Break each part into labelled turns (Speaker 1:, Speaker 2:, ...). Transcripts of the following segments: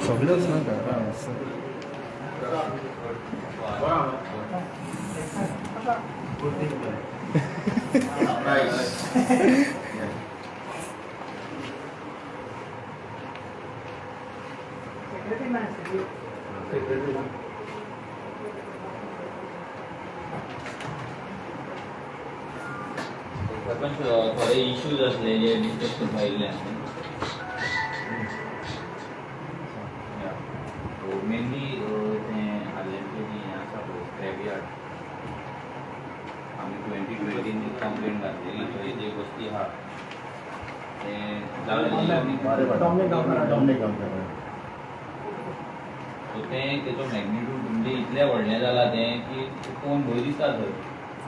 Speaker 1: सगळेच ना काय.
Speaker 2: Secretary man.
Speaker 3: सरपंच, थोडे इश्यूज असले जे डिस्कस करपाक येयल्ले आमी. सो मेनली तें हाल्ल्यांचें जें हें आसा पळय, स्क्रॅप यार्ड, आमी 2020 कंप्लेन घातलेली. थंय जी वस्ती आहा तें जालें.
Speaker 1: डॉमनिक गांवकार, डॉमनिक गांवकार.
Speaker 3: सो तें तेचो मॅग्निट्यूड म्हणजे इतलें व्हडलें जालां तें की कोण भंय दिसता थंय.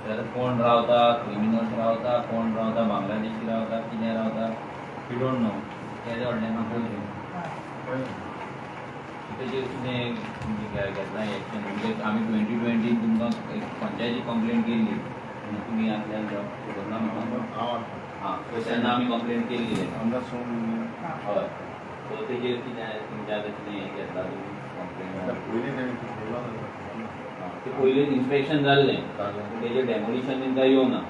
Speaker 3: आतां कोण रावता, क्रिमिनल्स रावता, कोण रावता, बांगलादेशी रावता, कितें रावता, we don't know. केदें व्हडलें आहा पळय तें. तेजेर कितें तुमी घेतला एक्शन? म्हणजे आमी 2020 तुमकां एक पंचायती कंप्लेन केल्ली. तुमी आसल्यार खबर ना म्हाका.
Speaker 1: हांव.
Speaker 3: आं, सो तेन्ना आमी कंप्लेन केल्ली.
Speaker 1: आमदार सोम.
Speaker 3: हय, सो तेजेर कितें तुमच्या आतां कितें हें घेतला तुमी कंप्लेन?
Speaker 1: पयलीं तेणी पळयलां.
Speaker 3: ते पयलीं इन्स्पेक्शन जाल्लें, पूण तेजेर डेमोलिशन बीन काय येवना,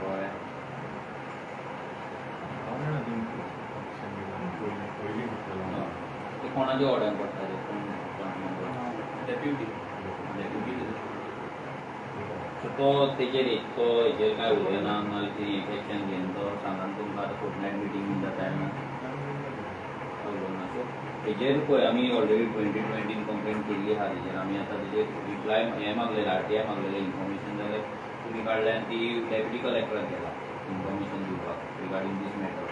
Speaker 3: कळ्ळें?
Speaker 1: हांव जाणा तेणी पयलीं
Speaker 3: हय. ते कोणाच्या ऑर्डर पडटा ते? कोण कोण?
Speaker 4: डेप्युटी.
Speaker 3: डेप्युटी. सो तो तेजेर एक तो हेजेर काय उलयना, नाजाल्यार कितें एक्शन घेवन तो सांगान तुमकां आतां फोर्टनायट मिटींग बीन जाता ना, उलोवना. सो हेजेर पळय, आमी ऑलरेडी 2020 कंप्लेन केल्ली आहा. तेजेर आमी आतां तेजेर रिप्लाय हें मागलेलें, आरटीआय मागलेलें इन्फॉर्मेशन. जाल्यार तुमी काडल्यान ती डेप्युटी कलेक्टराक गेला इन्फॉर्मेशन दिवपाक रिगार्डींग दीस मॅटर.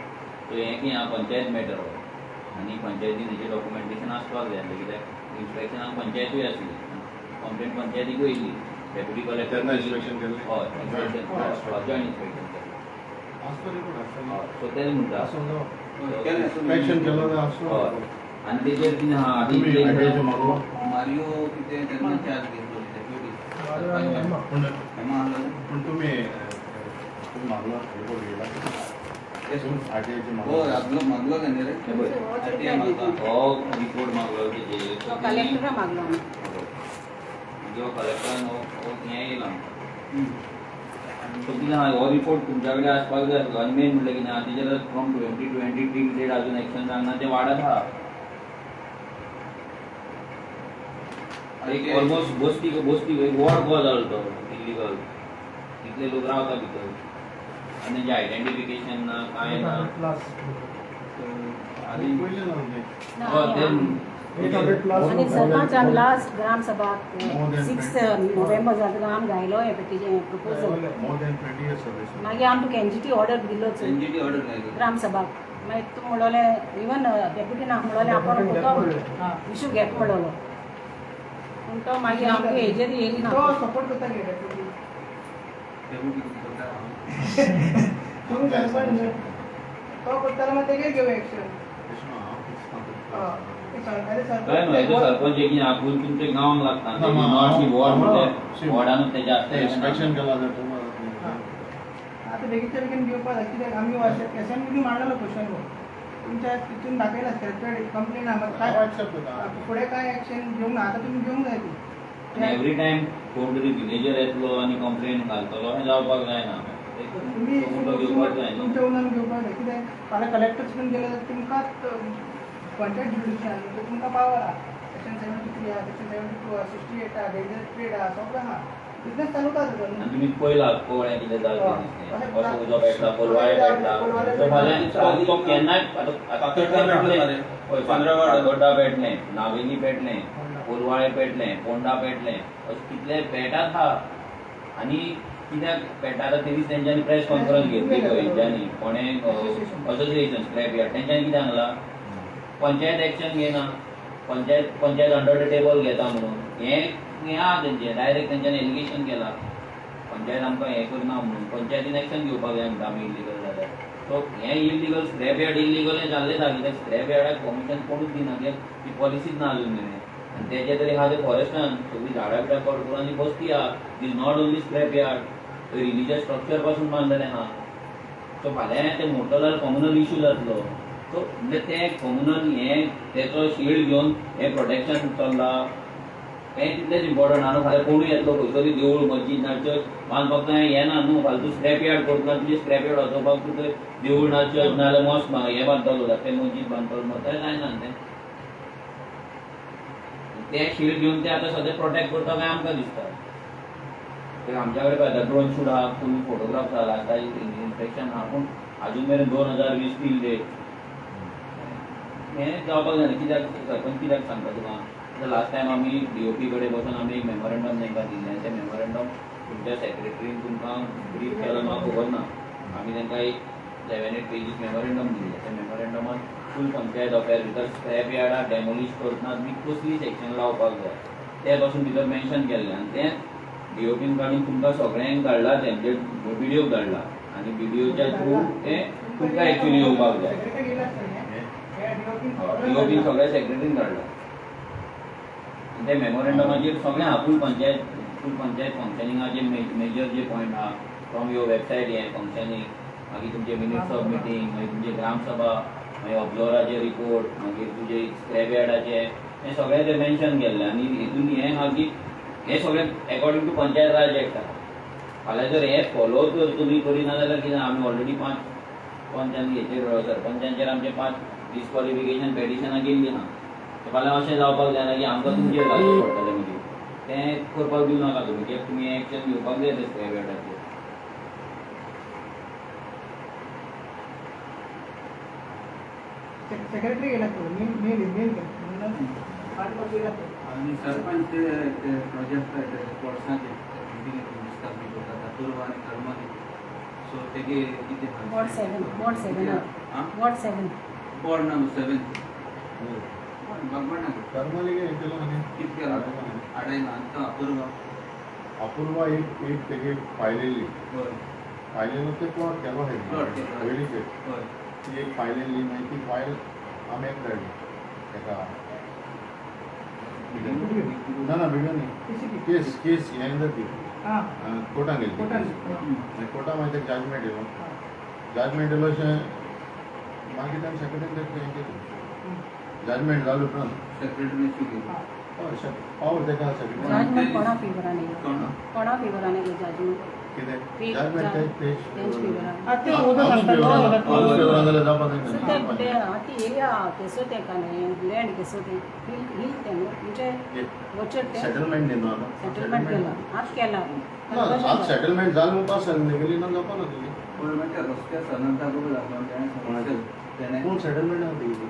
Speaker 3: सो हें कितें आहा, पंचायत मॅटर हो आनी पंचायतीन हेजें डॉक्युमेंटेशन आसपाक जाय आसलें, कित्याक इन्स्पेक्शनाक पंचायतूय आसली, कंप्लेन पंचायतीकूय येयली, डेप्युटी कलेक्टर.
Speaker 1: तेन्ना inspection केल्लें?
Speaker 3: हय, इन्स्पेक्शन, जॉयंट इन्स्पेक्शन केल्लें.
Speaker 1: आसतो रिपोर्ट आसतो.
Speaker 3: हय, सो तें म्हणटा.
Speaker 1: आसूं जावं.
Speaker 4: केलें.
Speaker 1: इन्स्पेक्शन केलो जाल्यार आसूं.
Speaker 3: हय, आनी तेजेर कितें आहा आदी
Speaker 1: तुमी आयडियाचें मागलो?
Speaker 4: मारियो कितें तेन्ना चार्ज घेतलो डेप्युटी.
Speaker 1: पूण
Speaker 4: हेमा आसलो.
Speaker 1: पूण तुमी तुमी मागलो रिपोर्ट घेयला? आरटीआयचे
Speaker 4: हो.
Speaker 1: मागलो?
Speaker 4: आगलो मागलो तेन्ना रे.
Speaker 3: हे पळय.
Speaker 4: आरटीआय मागला.
Speaker 3: हो, रिपोर्ट मागलो तेजेर.
Speaker 5: तो कलेक्टरा मागलो आमी.
Speaker 3: म्हणजे हो कलेक्टरान हो हो हें येयला आमकां. सो कितें आहा, हो रिपोर्ट तुमच्या कडेन आसपाक जाय आसलो. आनी मेन म्हणल्यार कितें आहा, तेजेर फ्रॉम 2020 टील डेट अजून एक्शन जावंक ना, तें वाडत आहा. एक ऑलमोस्ट बस्ती बस्ती एक वॉर्ड कसो जालो तो इलिगल, इतले लोक रावता भितर आनी तेंचें आयडेंटिफिकेशन ना, कांय ना. So, आनी
Speaker 1: पयलें ना तें.
Speaker 3: हय, तें
Speaker 5: आनी सरपंच, आमी लास्ट ग्राम सभा
Speaker 1: More than
Speaker 5: 6 नोव्हेंबर जाता आमी घायलो हें petition proposal.
Speaker 1: More than 20 years service.
Speaker 5: मागीर आमी तुका एनजीटी ऑर्डर दिलोच.
Speaker 4: एनजीटी ऑर्डर घायलो.
Speaker 5: ग्राम सभाक. मागीर तूं म्हणलोलें, इवन डेप्युटी ना म्हणलोलें, आपूण तो इशू घेत म्हणलोलो, पूण तो मागीर आमकां हेजेर येयली ना.
Speaker 2: तो सपोर्ट करता गे डेप्युटी.
Speaker 4: डेप्युटी करता.
Speaker 2: तुम्ही सरपंच न्हय. तो करतालो, मागीर तेगेर घेवया एक्शन.
Speaker 3: काय न्हय, तो सरपंच एक आपूण तुमच्या गांवांक लागता not की वॉर्ड म्हणल्यार वॉर्डानूच तेजें आसता.
Speaker 1: इन्स्पेक्शन केला जाल्यार तुम्हाला.
Speaker 2: आतां बेगीनच्या बेगीन घेवपाक जाय, कित्याक आमी एसेंब्ली मांडलेलो क्वेश्चन हो तुमच्या तितून दाखयला कंप्लेन आहा. मागीर
Speaker 1: हांव
Speaker 2: काय
Speaker 1: एक्सेप्ट करता.
Speaker 2: फुडें काय एक्शन घेवंक ना, आतां तुमी घेवंक जाय ती.
Speaker 3: आनी एवरी टायम कोण तरी विलेजर येतलो आनी कंप्लेन घालतलो अशें जावपाक जायना.
Speaker 2: तुमी
Speaker 3: तो मुद्दो घेवपाक जाय न्हू.
Speaker 2: तुमच्या उनान घेवपाक जाय, कित्याक फाल्यां कलेक्टर सुद्दां गेले जाल्यार तुमकांच पंचायत ज्युरिडिक्शन, तुमकां पावर आहा. सेक्शन 73 आहा, सेक्शन 72 आहा, 68 आहा, डेंजरस ट्रेड आहा, सगळें आहा. बिझनेस चालू जाता न्हू.
Speaker 3: आनी तुमी पळयला कवळ्यां कितें जालें तें, कसो उजो पेटला, कोलवाळे पेटला. सो फाल्यां तो केन्नाय आतां
Speaker 4: फातोड्डा पेटलें मरे.
Speaker 3: हय, फातोड्डा पेटलें, नावेली पेटलें, कोलवाळे पेटलें, पोंडा पेटलें, अशें कितले पेटात आहा. आनी कित्याक पेट्टा आतां ते दीस तेंच्यांनी प्रेस कॉन्फरन्स घेतली पळय हेंच्यांनी, कोणें, असोसिएशन स्क्रॅप यार्ड, तेंच्यांनी कितें सांगलां, पंचायत एक्शन घेना, panchayat panchayat under the table घेता म्हणून. हें हें आहा तेंचें, डायरेक्ट तेंच्यांनी एलिगेशन केलां, पंचायत आमकां हें करना म्हणून. पंचायतीन एक्शन घेवपाक जाय म्हणटा आमी इलिगल जाल्यार. सो हें इलिगल स्क्रॅप यार्ड इलिगल हें जाल्लेंच आहा, कित्याक स्क्रॅप यार्डाक परमिशन कोणूच दिना, कित्याक ती पॉलिसीच ना अजून मेरेन. आनी तेजे तरी आहा ते फॉरेस्टान सगळीं झाडां बिडां कट करून आनी बस्ती आहा. Is not only scrap yard, थंय रिलिजियस स्ट्रक्चर पासून बांदलेलें आहा. सो फाल्यां तें मोडटलो जाल्यार कॉम्युनल इशू जातलो. सो म्हणजे तें कॉम्युनल हें तेचो शिल्ड घेवन हें प्रोटेक्शन चल्लां तें तितलेंच इम्पॉर्टंट आहा न्हू. फाल्यां कोणूय येतलो खंयसरूय देवूळ मस्जीद ना चर्च बांदपाक कांय येना न्हू. फाल्यां तूं स्क्रॅप यार्ड करतना तुजें स्क्रॅप यार्ड वचोवपाक तूं थंय देवूळ ना चर्च ना जाल्यार मॉस्क हें बांदतलो धाकटें मस्जीद बांदतलो मग जायना न्हू. तें शिल्ड घेवन ते आतां सद्या प्रोटेक्ट करता काय आमकां दिसता. आमच्या कडेन पळय ड्रोन शूट आहा, फूल फोटोग्राफ आहा, आतां इन्स्पेक्शन आहा, पूण आजून मेरेन 2020 टील डेट हें जावपाक जायना. कित्याक सरपंच कित्याक सांगता तुका, आतां लास्ट टायम आमी डीओपी कडेन बसून आमी एक मेमोरेंडम तांकां दिल्लें आनी तें मेमोरेंडम तुमच्या सेक्रेटरीन तुमकां ब्रीफ केलो म्हाका खबर ना. आमी तांकां एक 7-8 पेजीस मेमोरेंडम दिल्लें. त्या मेमोरेंडमान फूल पंचायत अफेअर भितर स्क्रॅप यार्डां डेमोलिश करतना तुमी कसली सेक्शन लावपाक जाय ते पासून भितर मेन्शन केल्लें आनी तें डीओपीन काडून तुमकां सगळ्यांक धाडला, तें बीडीओक धाडला आनी बीडीओच्या थ्रू तें तुमकां एक्चुअली येवपाक जाय. डीओपीन सगळ्या सेक्रेटरीन धाडला आनी ते मेमोरेंडमाचेर सगळें आहा. फूल पंचायत फंक्शनिंगाचे मेजर जे पॉयंट आहा फ्रॉम your website हें फंक्शनींग, मागीर तुमचे मिनिट्स ऑफ मिटींग, मागीर तुमचे ग्रामसभा, मागीर ऑब्जर्वराचे रिपोर्ट, मागीर तुजे स्क्रॅप यार्डाचे हें सगळें तें मेन्शन केल्लें. आनी हितून हें आहा की हें सगळें according to Panchayat Raj act आहा. फाल्यां जर हें फॉलो जर तुमी करिना जाल्यार कितें, आमी ऑलरेडी 5 पंचांनी हेचेर सरपंचांचेर आमचे 5 डिस्क्वॉलिफिकेशन पेटिशनां गेल्लीं आहा. फाल्यां अशें जावपाक जायना की आमकां तुमचेर घालचें पडटलें. मागीर तें करपाक दिवं नाका तुमी, कित्याक तुमी एक्शन घेवपाक जाय तें स्क्रॅप यार्डाचेर.
Speaker 2: सेक्रेटरी गेला तो मेल मेल मेल केला
Speaker 4: आनी सरपंच ते प्रोजेक्ट प्लॉट्साचे मिटींग डिस्कस बी करतात पूर्व आनी करमली. सो तेगे कितें
Speaker 5: ward 7 ward 7 ward 7
Speaker 4: ward number 7 Bagbana
Speaker 1: Karmali केलो न्ही
Speaker 4: कितें केला आडायला आनी तो अपूर्व
Speaker 1: अपूर्वा एक एक तेगे फायलेली फायलेलो ते प्लॉट केलो पयलींचे ती एक फायलेली मागीर ती फायल आमी एक धाडली तेका ना ना भिडियो न्ही केस केस हें जाता ती कोर्टान गेली आनी कोर्टान मागीर तेका जजमेंट येयलो. जजमेंट येयलो अशें मागीर ताणें सेक्रेटरीन तेका हें केलें. जजमेंट जालें उपरांत
Speaker 4: सेक्रेटरी
Speaker 1: हय पावर तेका सेक्रेटरी
Speaker 5: जजमेंट कोणा फेवरान येयलो, कोणा फेवरान येयलो जजमेंट
Speaker 1: कितें जजमेंट
Speaker 5: ती एरिया केसो तेका न्ही लँड केसो तें हिल तें न्हू म्हणजे वचत तें
Speaker 1: सेटलमेंट न्ही न्हू आतां
Speaker 5: सेटलमेंट केला आतां केला
Speaker 1: आतां सेटलमेंट जालें म्हणपाक गेली ना जावपा ना तुजी
Speaker 4: रस्त्या सनद दाखोवपा
Speaker 1: कोण सेटलमेंट आहा तुजी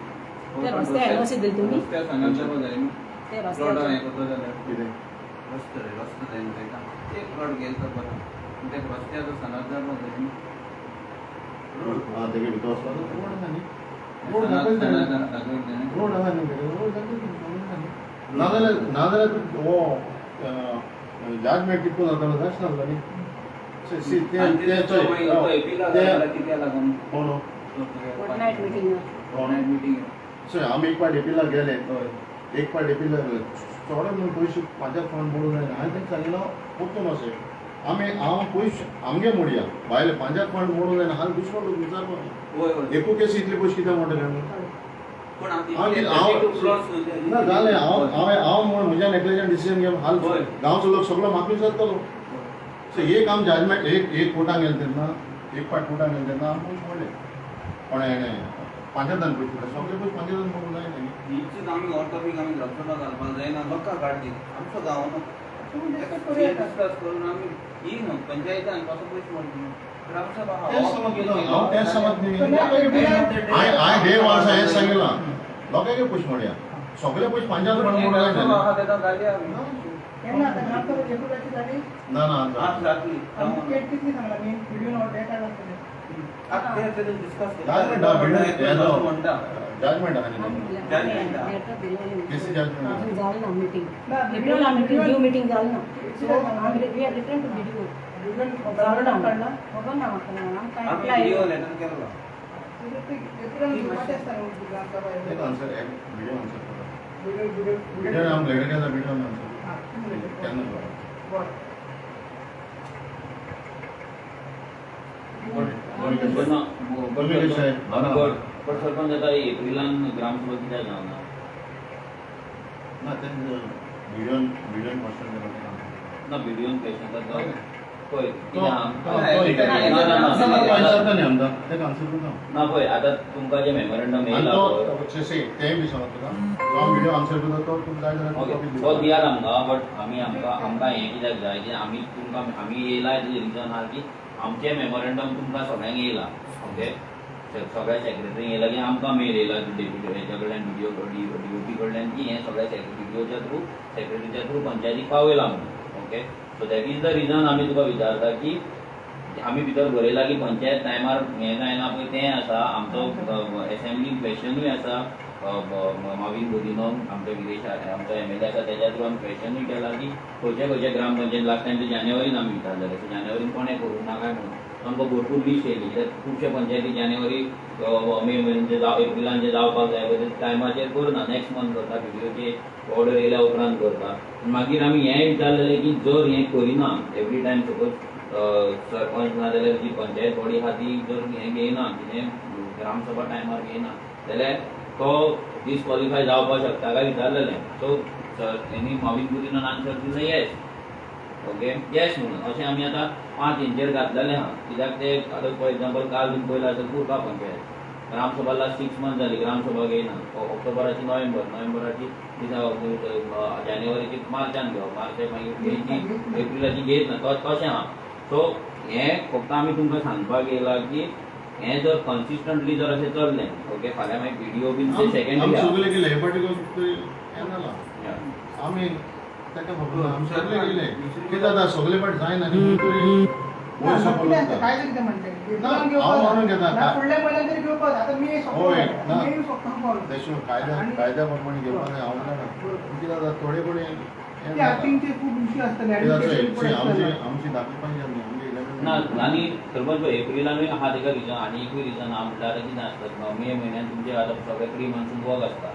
Speaker 5: ते रस्ते एनओसी दिली तुमी
Speaker 4: रस्त्या सनद जाय न्हू
Speaker 5: ते
Speaker 4: प्लॉट
Speaker 5: रस्त्याचे
Speaker 4: हें करता जाल्यार
Speaker 1: कितें
Speaker 4: रस्तो रे रस्तो जाय न्हू तेका एक प्लॉट घेतलो तर बरो पूण तेका रस्त्याचो सनद जावपाक जाय न्हू.
Speaker 1: आं तेगे भितर वचपाचो रोड आहा न्ही, रोड दाखयता रोड आहा न्ही, रोड दाखयता नाजाल्यार नाजाल्यार तूं हो जजमेंट कितको जातालो जायच नासलो न्ही. कोण
Speaker 5: फोर्टनायट मिटींग
Speaker 4: मिटींग
Speaker 1: सो आमी एक पाट एपिलाक गेले, एक पाट एपिलाक गेले थोडे म्हणून पयशे पंचायत फंड मोडूंक जायना. हांवें तांकां सांगिल्लो परतून अशें आमी हांव पयशे आमगे मोडया भायले पंचायत फंड मोडूंक जायना. हांव दुसरो लोक विचारपाक एकू केस इतले पयशे कित्याक मोडटले म्हणून ना जालें. हांव हांवें हांव म्हूण म्हज्या नेगलिजंट डिसिजन घेवन हाल गांवचो लोक सगळो म्हाका विचारतलो. सो एक आम जजमेंट एक एक कोर्टान गेले तेन्ना एक पाट कोर्टान गेले तेन्ना आमी पयशे मोडले कोणें हेणें पंचायतान पयशे मोडले सगळे पयशे पंचायतान मोडूंक जायना न्ही.
Speaker 4: हीच आमी हो टॉपीक आमी ग्रामसभा घालपाक जायना लोकांक काडली आमचो गांव न्हू डिस्कस करून आमी ही न्हू पंचायतान कसो पयशे मोडली ग्रामसभा
Speaker 1: हांव तेंच समज न्ही. हांवें देड वर्सां हें सांगिलां लोकांक पयशे मोडया सगळे पयशे पंचायत फंड मोडूंक जायना. ना ना जजमेंट आहा केसी जजमेंट
Speaker 5: जालें ना meeting Aprilia meeting due meeting जालें ना. सो आमी we are return to BDO जालें ना खबर ना म्हाका आमकां apply
Speaker 1: answer video answer video आम लेटर केला भिडियो आन्सर केन्ना
Speaker 3: पण सरपंच आता एप्रिलान ग्रामसभा कित्याक जावना?
Speaker 1: ना ते बिडिओन बिडिओन क्वेश्चन केलो
Speaker 3: ना, बिडिओन क्वेश्चन जाता पळय ना, पळय आतां तुमकां जें मेमोरंडम येयला
Speaker 1: तेंय बी सांगता तुका, जो बिडिओ आन्सर करता तो तुका जाय जाल्यार
Speaker 3: ओके तो दियात आमकां. बट आमी आमकां आमकां हें कित्याक जाय की आमी तुमकां आमी येयला तेजें रिजन आहा की आमचें मेमोरंडम तुमकां सगळ्यांक येयला. ओके, सगळ्या सेक्रेटरींक येयला की आमकां मेल येयला डेप्युटी हेच्या कडल्यान बिडिओ डीओपी कडल्यान की हें सगळ्या बिडिओच्या थ्रू सेक्रेटरीच्या थ्रू पंचायतीक पावयलां म्हणून. Okay, so that is the reason आमी तुका विचारता की आमी भितर बरयला की पंचायत टायमार हें जायना पळय तें आसा. आमचो एसेंब्ली क्वेश्चनूय आसा, मावीन गोदिनो आमच्या विदेश आमचो एमएलए आसा तेज्या थ्रू आमी क्वेश्चनूय केला की खंयचे खंयचे ग्रामपंचायत लास्ट टायम ते जानेवारीन आमी विचारलेले, सो जानेवारीन कोणें करूंक ना काय म्हणून आमकां भरपूर लिस्ट येयली. कित्याक खुबशे पंचायती जानेवारी मे म्हयन्यान जावं एप्रिलान जे जावपाक जाय पळय ते टायमाचेर करना, नेक्स्ट मंथ करता, बिडिओची ऑर्डर येयल्या उपरांत करता. मागीर आमी हेंय विचारलेलें की जर हें करिना एवरी टायम सपोज सरपंच ना जाल्यार जी पंचायत बॉडी आहा ती जर हें घेयना कितें ग्रामसभा टायमार घेयना जाल्यार तो डिस्कॉलिफाय जावपाक शकता काय विचारलेलें. सो सर हेणी मावीन गुदिनोन आन्सर दिलें येस, ओके येस म्हणून. अशें आमी आतां 5 हेंचेर घातलेलें आहा. कित्याक ते आतां फॉर एग्जाम्पल काल तुमी पळयलां आसत कुर्का पंचायत ग्रामसभा लास्ट 6 मंथ जाली ग्रामसभा घेयना, ऑक्टोबराची नोव्हेंबर, नोव्हेंबराची जानेवारीची मार्चान घेवप, मार्च मागीर मेची एप्रिलाची घेयत ना तशें आहा. सो हें फक्त आमी तुमकां सांगपाक येयला की हें जर कन्सिस्टंटली जर अशें चल्लें ओके फाल्यां मागीर बिडिओ बीन ते सेकेंडरी
Speaker 1: सगळे गेले हे पाटी हें जाला आमी ताका खबर ना, आमी सगळे गेले कितें जाता सगळे पाट जायना न्ही.
Speaker 2: काय कितें म्हणटा फुडल्या म्हयन्यान तरी घेवपाक आतां मी
Speaker 1: तशें कायद्या प्रमाणे घेवपाक जाय. हांव जाणा कितें जाता थोडे कडेन
Speaker 2: खूब इश्यू आसतले
Speaker 1: आमची धाकली पंचायत न्ही आमची
Speaker 3: ना. आनी सरपंच एप्रिलानूय आहा तेका रिजन आनी एकूय रिजन आहा म्हणल्यार आतां कितें आसता मे म्हयन्यान तुमचे आतां सगळे प्री मॉन्सून वर्क आसता.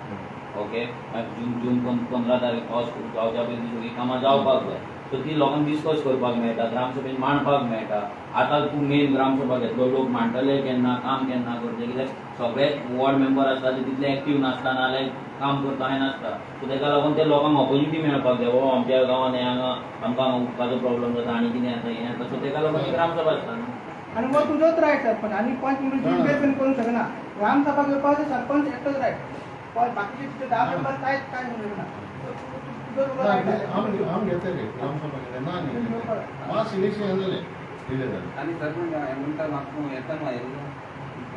Speaker 3: ओके, मागीर जून जून 15 तारीख पावस जावच्या पयलीं सगळीं कामां जावपाक जाय. सो ती लोकांक डिस्कस करपाक मेळटा, ग्रामसभेन मांडपाक मेळटा. आतां तूं मेन ग्रामसभा घेतलो लोक मांडटले केन्ना, काम केन्ना करचें, कित्याक सगळे वॉर्ड मेंबर आसता ते तितले एक्टीव नासता नाजाल्यार काम करता हें नासता. सो तेका लागून ते लोकांक ऑपोर्च्युनिटी मेळपाक जाय, बाबा आमच्या गांवांत हें हांगा आमकां हांगा उदकाचो प्रॉब्लम जाता आनी कितें आसा हें आसा. सो तेका लागून ती ग्रामसभा आसता न्हू.
Speaker 2: आनी हो तुजोच रायट सरपंच आनी पंच म्हणून करूंक शकना. ग्रामसभा घेवपाक सरपंच एकटोच रायट, बाकीचे तिथे 10 मेंबर काय काय म्हणूं शकना.
Speaker 1: आमी घेतले ग्रामसभा घेतले ना न्ही मात सिलेक्शन हें जालें कितें जालें.
Speaker 4: आनी सरपंच हें म्हणटा म्हाका येता न्हू आयिल्लो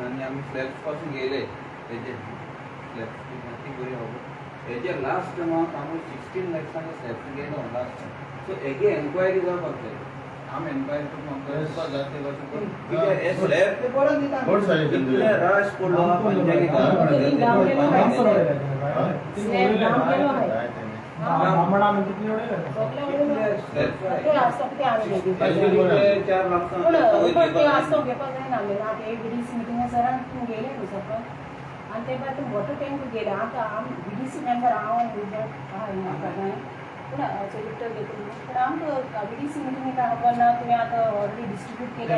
Speaker 4: आनी आमी स्लॅब्स पासून घेयले तेजे स्लॅब्स ती बरी खबर हेजे लास्ट टायमाक आमी 16 लॅक्सांचे स्लॅब्स घेयलो लास्ट टायम. सो हेगे एन्क्वायरी जावपाक जाय, आमी एन्क्वायरी करून आमकां जाय ते भाशेन करून कित्याक हे स्लॅब इतले रश पडलो पंचायती. 4 लाख
Speaker 5: आनी ते भायर तूं वॉटर टँक गेले आतां आमी बीडीसी मेंबर हांव पूण विक्टर घेतलो पूण आमकां बीडीसी मिटींग काय खबर ना, तुवें आतां ऑलरेडी डिस्ट्रिब्यूट केलें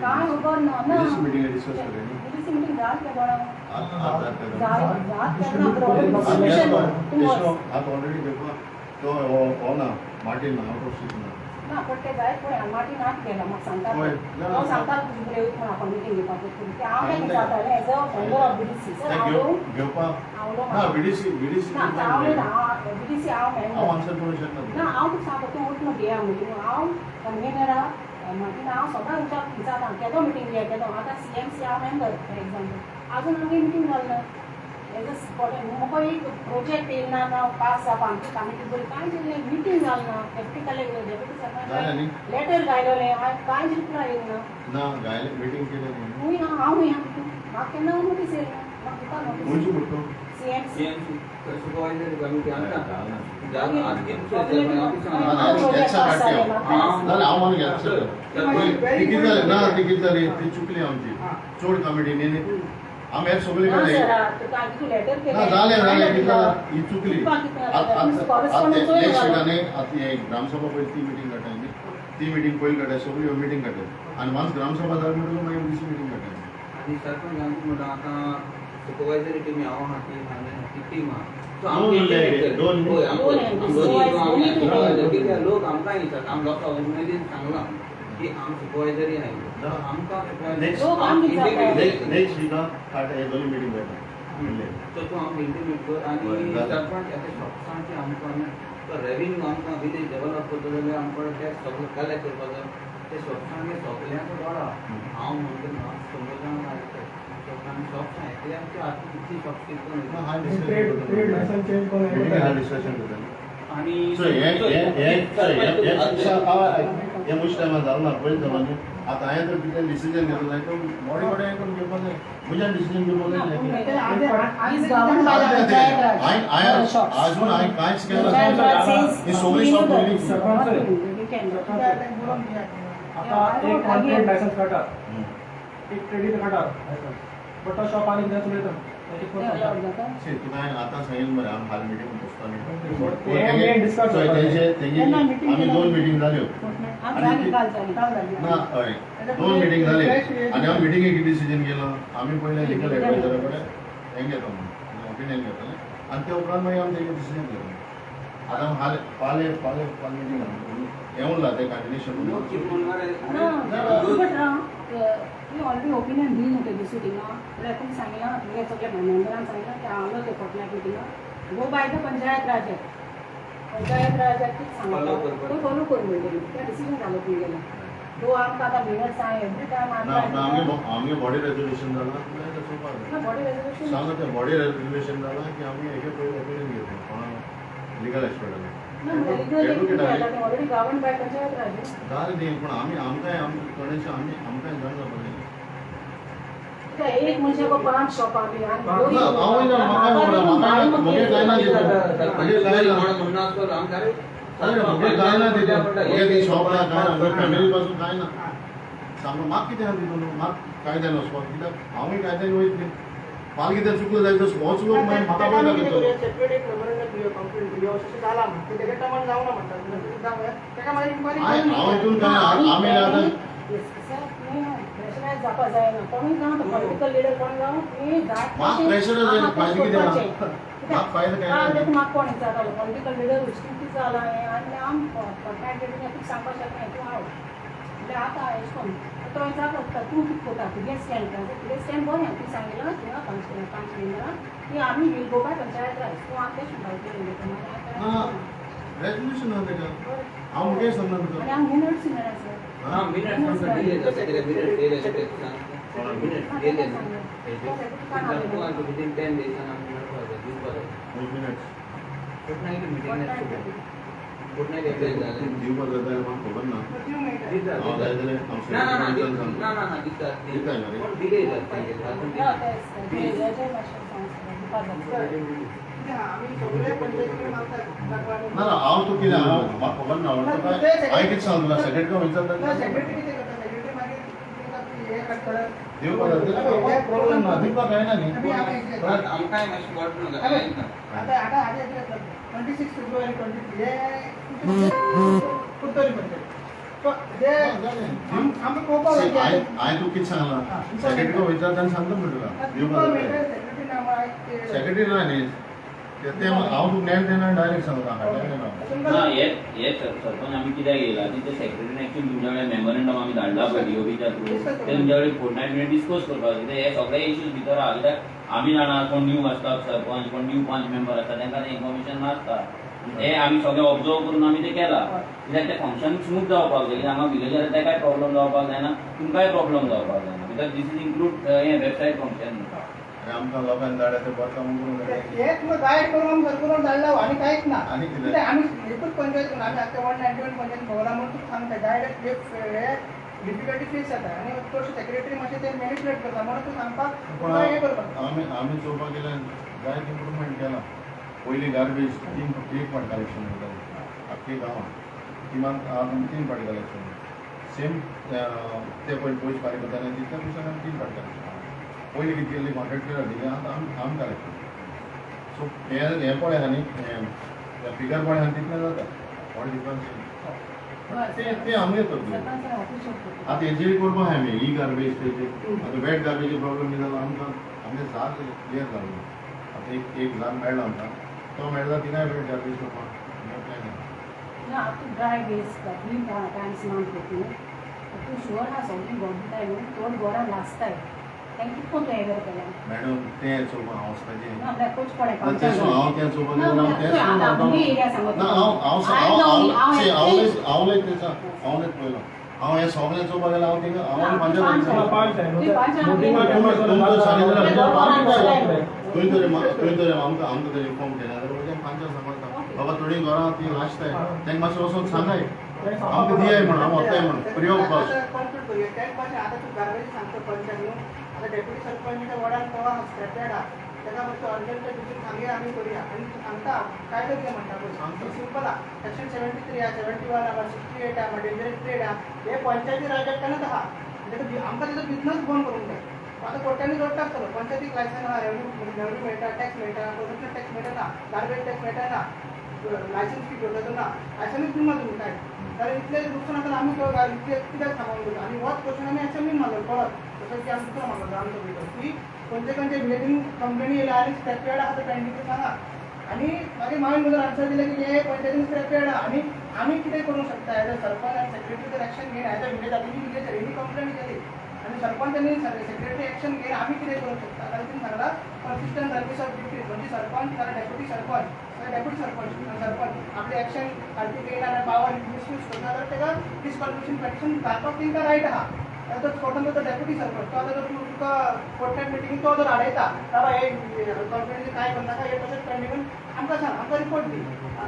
Speaker 5: काय खबर ना. ना बीडीसी मिटींग जाल तें कोणा ना पण ते जायत पळय माटी नाच गेला म्हाका सांगता हांव सांगता तुजे कडेन वयता म्हण आपण मिटींग घेवपाक तें हांव तें विचारतालें as a member of BDC sir. हांव बीडीसी हांव मेंबर ना, हांव तुका सांगता तूं उठ न्हू घेया म्हणून हांव कन्वेनर आहा मागीर हांव सदां विचारता केदो मिटींग घेया केदो. आतां सीएमसी हांव मेंबर फॉर एग्जाम्पल आजून आमगे मिटींग जालें ना एज अ म्हाका एक प्रोजेक्ट येयला ना ना पास जावपा आमची कमिटी बरी कांय येयलें मिटींग जालें ना. Deputy collector deputy sarpanch letter घायलोलें हांवें कांय रिप्लाय येयलें ना. खूंय हांव खंय मिटींग म्हाका केन्ना नोटीस येयलें ना, म्हाका दिता नोटीस सीएमसी.
Speaker 1: ना ती कितें जाली ती चुकली आमची चड कमिटी न्ही आमी हें सगळे कडेन ना जालें जालें कितें ही चुकली. आतां नेक्स्ट विकानी आतां हे ग्रामसभा पयली ती मिटींग काडटा न्ही, ती मिटींग पयली काडटा सगळी ह्यो मिटींग काडटा आनी वन्स ग्रामसभा जाली म्हणटकच मागीर दुसरी मिटींग काडटा.
Speaker 4: आनी सरपंच आमकां म्हणटा आतां सुपरवायजरी टीम हांव आहा ती ती टीम आहा सो आमकां कित्याक लोक आमकां विचारता आम लोकां उमेदीन सांगलां की आम सुपरवायजरी आयलो आमकां
Speaker 1: नेक्स्ट विकाक हे दोनूय मिटींग जाता.
Speaker 4: सो तूं आमकां इंटिमेट कर आनी सरपंच आतां शॉप्सांचे आमकां तो रेवेन्यू आमकां विलेज डेवलप करता जाल्यार आमकां टॅक्स सगळो कलेक्ट करपाक जाय. ते शॉप्सांक सगल्यांक डोळा हांव म्हणटा ना 100 जाणां आयते आनी शॉप्सां एकल्यांचे आतां कितली शॉप्स कितले आनी
Speaker 1: हे मुश टायमार जालो ना पयलीं जालो न्ही. आतां हांवें तर कितें डिसिजन घेतलो जाय तो बॉडी कडेन हें करून घेवपाक जाय म्हज्यान डिसिजन घेवपाक जाय. आजून हांवें कांयच केलें ना. ही सगळी शॉप पयलीं
Speaker 6: आतां एक कॉन्ट्रॅक्ट लायसन्स काडटा एक ट्रेडीक काडटा लायसन्स बट तो शॉप आनी कितें चलयता.
Speaker 1: तुका हांवें आतां सांगिल्लें मरे आमी फाल्यां मिटींग बसता न्ही. आमी 2 मिटींग जाल्यो ना हय 2 मिटींग जाल्यो आनी हांव मिटिंगेक कितें डिसिजन केलो आमी पयलें लिगल एडवायजरा कडेन हें घेता म्हणून ओपिनियन घेतलें आनी ते उपरांत मागीर आमी तेजें डिसिजन घेतलें. आतां फाल्यां फाल्यां फाल्यां फाल्यां मिटींग हें उरलां तें कंटिन्युएशन.
Speaker 5: तुवें ऑलरेडी ओपिनियन दिली न्हू ते दुसरी थिंगा जाल्यार तुमी सांगलां तुमगे सगळे मेंबरान सांगलां की हांव ते फोर्टनायट मिटिंगा go by the panchayat Raj act. Panchayat Raj act सांगता तो फॉलो कर म्हणटली तें डिसिजन जालो तुमगेलें. तो आमकां आतां मिनट्स आहा एवरी टायम
Speaker 1: आमगे बॉडी रेजोल्युशन जालां
Speaker 5: बॉडी रेजोल्युशन
Speaker 1: सांगा तें बॉडी रेजोल्युशन जालां की आमी हेजे पयलीं ओपिनियन घेतलें कोणा लिगल एक्सपर्टान.
Speaker 5: Already govern by panchayat raj
Speaker 1: जालें न्ही पूण आमी आमकांय थोडेशें आमी आमकांय जाण जावपाक जाय.
Speaker 5: एक मनशाक 5 शॉपां बी
Speaker 1: आनी शॉप ना कांय ना फॅमिली पासून कांय ना सांगलो म्हाका कितें आहा तितून म्हाका कायद्यान वचपाक कित्याक हांवूय कायद्यान वयतली फाल्यां कितें चुकलो जायत होच लोक मागीर म्हाका पळयता. हांव हितून काय आमी आतां
Speaker 5: प्रेशरायज जावपाक जायना कोणूय जावं तो पॉलिटिकल लिडर कोण जावं तुवें जाय
Speaker 1: फायदो कितें फायदो काय
Speaker 5: म्हाका कोण विचारतालो पॉलिटिकल लिडर कितें जालां हें आनी आम फोर्टनायट तुका सांगपाक शकना तूं आवट म्हणल्यार आतां एशें करून तो विचारता तूं कितें करता तुगे स्टँड तुगे स्टँड बरें तुवें सांगिलां थिंगा 5 मेंबरां की आमी will go by panchayat Raj तूं आमी तेश म्हणटा.
Speaker 1: रेजोल्युशन आहा तेका हांव मुगे सांगना तुका
Speaker 5: आनी आमी मिनट्स मेळ्ळा सर.
Speaker 4: हां मिनट्स डिले जाता कित्याक मिनट्स दिले मिनट्स दिले विदीन 10 डेजान आमी मेळपाक जाय दिवपाक जाय
Speaker 1: मिनट्स
Speaker 4: फोर्टनायट मिटींग फोर्टनायट एप्लाय जालें
Speaker 1: दिवपाक जाता म्हाका खबर ना.
Speaker 4: दिता ना ना ना ना ना दिता पूण डिले जाता.
Speaker 1: ना ना हांव तूं कितें हांव म्हाका खबर ना हांवें कितें सांगलें तुका सेक्रेटरी विचारता दिवपाक जाता प्रॉब्लम ना दिवपाक कांय ना न्ही.
Speaker 4: आमकांय मातशें कळटलें.
Speaker 2: आतां आतां हाजें 26 फेब्रुवारी 23 हे कुर्तोरी पंचायत सो ते आमकां पळोवपाक जाय.
Speaker 1: हांवें तुका कितें सांगलां सेक्रेटरी विचारता आनी सांगता म्हणटा तुका दिवपाक
Speaker 2: सेक्रेटरी ना
Speaker 1: सेक्रेटरी ना न्ही ते हांव तुका नेण तेन्ना डायरेक्ट सांगता.
Speaker 3: ना हे हे सरपंच आमी कित्याक येयला ती ते सेक्रेटरीन एक्चुअली तुमच्या कडेन मेमोरेंडम आमी धाडला पळय डीओबीच्या थ्रू ते तुमच्या कडेन फोर्टनायट मिनिट डिस्कस करपाक जाय. कित्याक हे सगळे इश्यूज भितर आहा. कित्याक आमी जाणा कोण न्यू आसता सरपंच कोण न्यू पंच मेंबर आसता तांकां तें इन्फॉर्मेशन नासता. हे आमी सगळें ऑब्जर्व करून आमी तें केलां कित्याक तें फंक्शन स्मूथ जावपाक जाय. कित्याक हांगा विलेजर तेकाय प्रॉब्लम जावपाक जायना तुमकांय प्रॉब्लम जावपाक जायना कित्याक these is include हें वेबसायट फंक्शन.
Speaker 1: आमकां लोकांनी धाडल्या ते बरें काम करूंक
Speaker 2: हे तुमकां गायड करून आमी सरकून धाडला आनी कांयच ना.
Speaker 1: आनी कितें
Speaker 2: आमी एकूच पंचायत करून आमी आतां 191 पंचायत भोंवला म्हणून तुका सांगता गायड हे डिफिकल्टी फेस जाता आनी चडशे सेक्रेटरी मातशे ते मॅनिपुलेट करता म्हणून तूं सांगपाक हें करपाक.
Speaker 1: आमी आमी चोवपाक गेल्यार जायत इम्प्रुवमेंट केलां. पयलीं गार्बेज 3 फावट कलेक्शन जातालें आख्खे गांवांत किमान 3 फावटी कलेक्शन सेम ते पयलीं पयशे फारीक करताले तितल्या पयशान आमी 3 फावटी कलेक्शन पयलीं कितें केल्ली कॉन्ट्रॅक्टर दिली आतां आमी आमी कलेक्ट करता. सो हें हें पळय आहा न्ही हें फिगर पळय आहा तितलें जाता व्हड डिफरन्स. ते ते आमगे करतले. आतां हेजेर करपाक आहा आमी ई गार्बेज तेजे. आतां वेट गार्बेज प्रॉब्लेम कितें जालो आमकां, आमगे जाग क्लियर जालो. आतां एक एक जाग मेळ्ळा आमकां, तो मेळ्ळा तिनाय वेट गार्बेज करपाक प्लॅन आहा.
Speaker 5: ना तूं ड्राय वेस्ट टायम्स मान करता तूं शुअर आहा सगळीं गोड दिताय न्हू, चड गोरां लासताय तांकां कितको तूं एवेर केलें?
Speaker 1: मॅडम तें चोवपाक हांव वचपाचें
Speaker 5: ना,
Speaker 1: हांव तें चोवपाक गेलो, हांव तें ना, हांव हांव हांव हांव तेचा हांव पळयलो, हांव हें सगळें चोवपाक गेलो, हांव थिंगा हांव तुवें तरी आमकां आमकां तरी इन्फॉर्म केलें जाल्यार पांचांक सांगता बाबा थोडीं घरां ती लासताय, तांकां मातशें वचोन सांगाय आमकां दियाय म्हण, हांव वताय म्हण फ्री ऑफ कॉस्ट.
Speaker 2: आतां तूं गार्बेज सांगता पंचायत न्हू, आतां डेप्युटी सरपंच वॉर्डान तो आहा स्क्रॅपयार्ड आहा, ताका मातशें अर्जंट डिसीजन सांगया आमी करुया. आनी सांगता कायदो कितें म्हणटा पळय सिंपल आहा, सेक्शन 73 आहा, 71 आहा, 68 आहा, डेंजरस ट्रेड आहा, हे पंचायती राज ऍक्टानूच आहा. म्हणजे आमकां तेजो बिजनस बंद करूंक जाय. आतां कोर्टांनी जोडटा आसतलो, पंचायतीक लायसन आहा, रेवन्यू मेळटा, टॅक्स मेळटा, प्रोडक्शन टॅक्स मेळटा ना, गार्बेज टॅक्स मेळटा ना, लायसन्स फी घेवपाचो ना, लायसनूच दिवना तुमी काय जाल्यार इतलें लुकसाण आतां आमी इतलें कित्याक सांगून दिता. आनी होच क्वेश्चन आमी एसेंब्लीन मारलो परत, तसोच की आमी दुसरो मारलो ग्रामसभेचो की खंयचे खंयचे विलेजीन कंप्लेनी येयल्या आनी स्क्रॅपयार्ड आहा तें पेंडींग तें सांगा. आनी मागीर मागीर म्हजो आन्सर दिलें की हे पंचायतीन स्क्रॅपयार्ड आहा आनी आमी कितें करूंक शकता एज अ सरपंच आनी सेक्रेटरी जर एक्शन घेयना एज अ विलेज, आतां ही विलेज हेणी कंप्लेन केली आनी सरपंच आनी सेक्रेटरी एक्शन घेयना, आमी कितें करूंक शकता? जाल्यार तिणें सांगलां कन्सिस्टंट सर्वीस ऑफ ड्युटीज, म्हणजे सरपंच जाल्यार डेप्युटी सरपंच डेप्युटी सरपंच सरपंच आपले एक्शन सारकी घेयना आनी पावर मिसयूज करता जाल्यार ताका डिस्क्वॉलिफिकेशन पेटिशन घालपाक तांकां रायट आहा. आतां कोर्टान तो डेप्युटी सरपंच तो आतां जर तुका कोर्टान मिटींग तो जर आडयता बाबा हे कंप्लेनी कांय करनाका, हे तशेंच पेंडींग आमकां सांग, आमकां रिपोर्ट दी,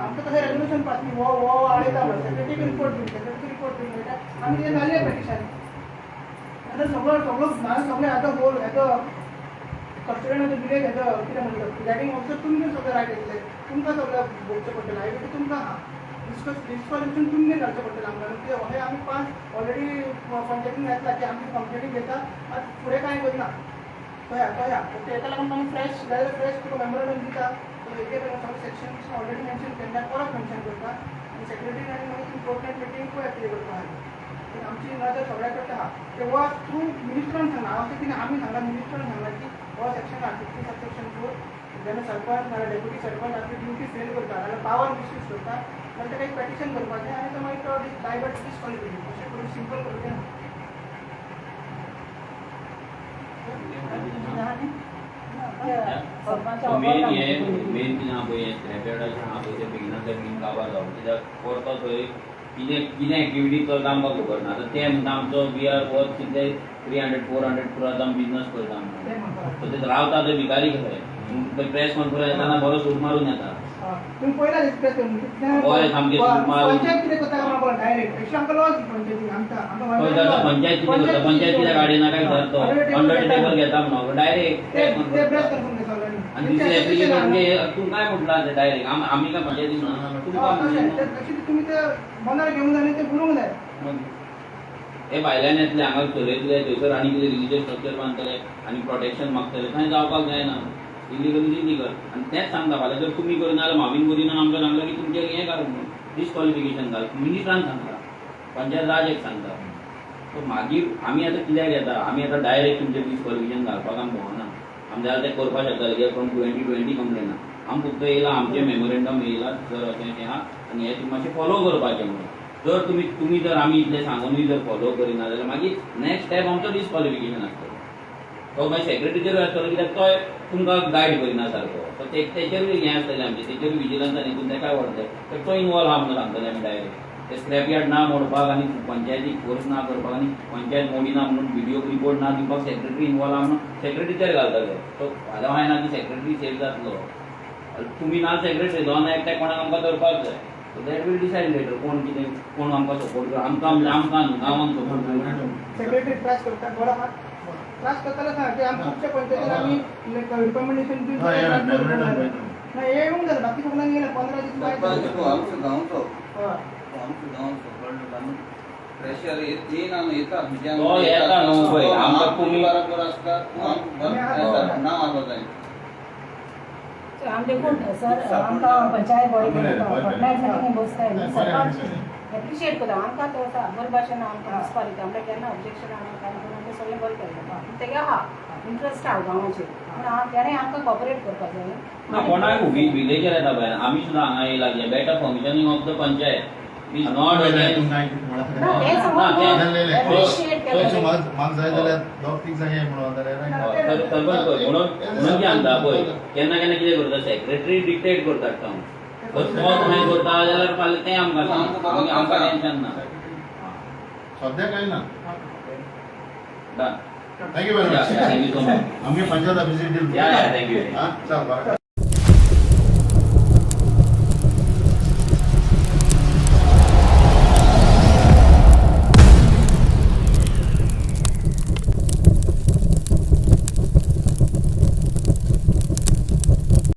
Speaker 2: आमकां तशें रेजोल्युशन पास न्ही, हो हो आडयता म्हणून सेक्रेटरीक रिपोर्ट दी, सेक्रेटरीक रिपोर्ट दी म्हणटा आमी तें घालया पेटिशन. आतां सगळो सगळो सगळें आतां whole as a custodian of the village as a कितें म्हणटा प्रिजायडींग ऑफिसर तुमगेर सगळें रायट येतलें, तुमकां सगळें भोगचें पडटलें, लायबिलिटी तुमकां आहा, डिस्क्वॉलिफिकेशन तुमगेर घालचें पडटलें आमकां. कित्याक हें आमी पांच ऑलरेडी पंचायतीन घेतला की आमची कंप्लेनी घेता, आतां फुडें कांय करना तया तया तेका लागून आमी फ्रेश जाल्यार फ्रेश तुका मेमोरंडम दिता, हेजेर सगळे सेक्शन ऑलरेडी मेन्शन केल्ले परत मेन्शन करता आनी सेक्रेटरी आनी मागीर तुमी कोर्टान मिटींग पळय कितें करपा आहा. आमची नदर सगळ्या कडेन आहा ते हो थ्रू मिनिस्टरान सांगला, हांव अशें कितें आमी सांगला मिनिस्टरान सांगला की हो सेक्शन आहा 50 सबसेक्शन 4 जेन्ना सरपंच नाल्यार डेप्युटी सरपंच आपली ड्युटी फेल करता नाल्यार पावर मिसयूज करता जाल्यार ताका एक पेटिशन करपाचें आनी तो मागीर तो डायवर्ट डिस्क्वॉलिफिकेशन अशें करून सिंपल करून.
Speaker 3: मेन हे मेन कितें आहा पळय, हें स्क्रॅपयार्डाचें आहा पळय तें बेगिनातल्या बेगीन काबार जावप, कित्याक परतो थंय कितें कितें एक्टिविटी चलता आमकां खबर ना. आतां ते म्हणटा आमचो we are worth कितले 300-400 क्रोराचो आमी बिजनस करता म्हणून, सो ते रावता थंय भिकारी कशे, प्रेस कॉन्फरन्स येतना बरो सूट मारून येता,
Speaker 2: तुमी पयला
Speaker 3: बरें सामकें सूट मारून.
Speaker 2: पंचायत कितें करता काय म्हणून डायरेक्ट एक्चुअली आमकां लॉस पंचायती आमकां
Speaker 3: आमकां पंचायत कितें करता, पंचायत कित्याक हाडिना काय सर, तो अंडर टेबल घेता म्हणून डायरेक्ट प्रेस कॉन्फरन्स. आनी दुसरें एप्लिकेशन तूं काय म्हटलां तें डायरेक्ट आमी काय पंचायतीन ना, तुमकां
Speaker 2: तुमी ते मनार घेवंक जाय आनी ते बरोवंक जाय.
Speaker 3: हे भायल्यान येतले हांगा चलयतले, थंयसर आनी कितें रिलिजियस स्ट्रक्चर बांदतले आनी प्रोटेक्शन मागतले, थंय जावपाक जायना, इलिगल is illegal. आनी तेंच सांगता फाल्यां जर तुमी करिना जाल्यार मावीन करिना आमकां सांगलां की तुमचेर हें घाल म्हणून डिस्क्वॉलिफिकेशन घाल, मिनिस्टरान सांगला, पंचायत राज एक सांगता. सो मागीर आमी आतां कित्याक येता, आमी आतां डायरेक्ट तुमचेर डिस्क्वॉलिफिकेशन घालपाक आमी भोंवना, आमी जाल्यार तें करपाक शकता कित्याक फ्रॉम 2020 कंप्लेन आहा, आमी फक्त येयला आमचें मेमोरेंडम येयला सर अशें अशें आहा आनी हें तुमी मातशें फॉलो करपाचें म्हणून. जर तुमी तुमी जर आमी इतलें सांगूनय जर फॉलो करिना जाल्यार मागीर नेक्स्ट स्टेप आमचो डिस्क्वॉलिफिकेशन आसतलो, तो मागीर सेक्रेटरीचेरूय आसतलो कित्याक तोय तुमकां गायड करिना सारको, सो तेचेरूय हें आसतलें आमचें, तेचेरूय विजिलन्सान हितून तेकाय व्हरतले, तर तो इनवॉल्व आहा म्हणून सांगतले आमी डायरेक्ट. ते स्क्रॅपयार्ड ना मोडपाक आनी पंचायतीक फोर्स ना करपाक आनी पंचायत मोडिना म्हणून व्हिडियो रिपोर्ट ना दिवपाक सेक्रेटरी इनवॉल्व आहा म्हणून सेक्रेटरीचेर घालतले. सो फाल्यां हांवें ना की सेक्रेटरी सेफ जातलो, तुमी ना सेक्रेटरी दोन एकट्याक कोणाक आमकां धरपाक जाय. So that will decide later कोण कितें कोण आमकां सपोर्ट करता, आमकां आमकां न्हू गांवांक सपोर्ट करता.
Speaker 2: सेक्रेटरी त्रास करता बरो आहा, त्रास करताले सांग की आमी खुबशे पंचायतीन आमी रिकमेंडेशन दिवन ना हे येवंक जाय, बाकी सगळ्यांक येयला 15 दीस.
Speaker 4: आमचो गांवचो आमचो गांवचो कळ्ळें प्रेशर येना न्हू, येता
Speaker 3: येता न्हू पळय आमकां तुमी
Speaker 4: बरोबर आसता नांव आसलो जाय.
Speaker 5: आमचे कोण सर आमकां पंचायत बॉडी फोर्टनायट मिटींग बसताय न्हू सरपंच एप्रिशिएट करता आमकां तो आसा बरे भाशेन आमकां दिसपा दिता म्हणल्यार केन्ना ऑब्जेक्शन आहा कांय करून ते सगळें बरें केल्लें. तेगे आहा इंट्रस्ट आहा गांवाचेर, पूण तेणें आमकां कॉपरेट करपाक जाय.
Speaker 3: ना कोणाक विलेजर येता पळय, आमी सुद्दां हांगा येयला कितें better functioning of the panchayat is not against.
Speaker 5: ना तें समज एप्रिशिएट केलें.
Speaker 1: म्हाका जाय जाल्यार दोग तीग जाण ये म्हणून जाल्यार
Speaker 3: सरपंच पळय, म्हणून म्हणून की सांगता पळय, केन्ना केन्ना कितें करता सेक्रेटरी डिक्टेट करता टावन, तो मागीर करता जाल्यार फाल्यां तें आमकां सांग, आमकां टेन्शन ना.
Speaker 1: सद्या काय ना.
Speaker 3: Done.
Speaker 1: Thank you very much.
Speaker 3: Thank you so much.
Speaker 1: आमगे पंचायत ऑफिसीक
Speaker 3: या, या, thank you.
Speaker 1: हा, चल बरें.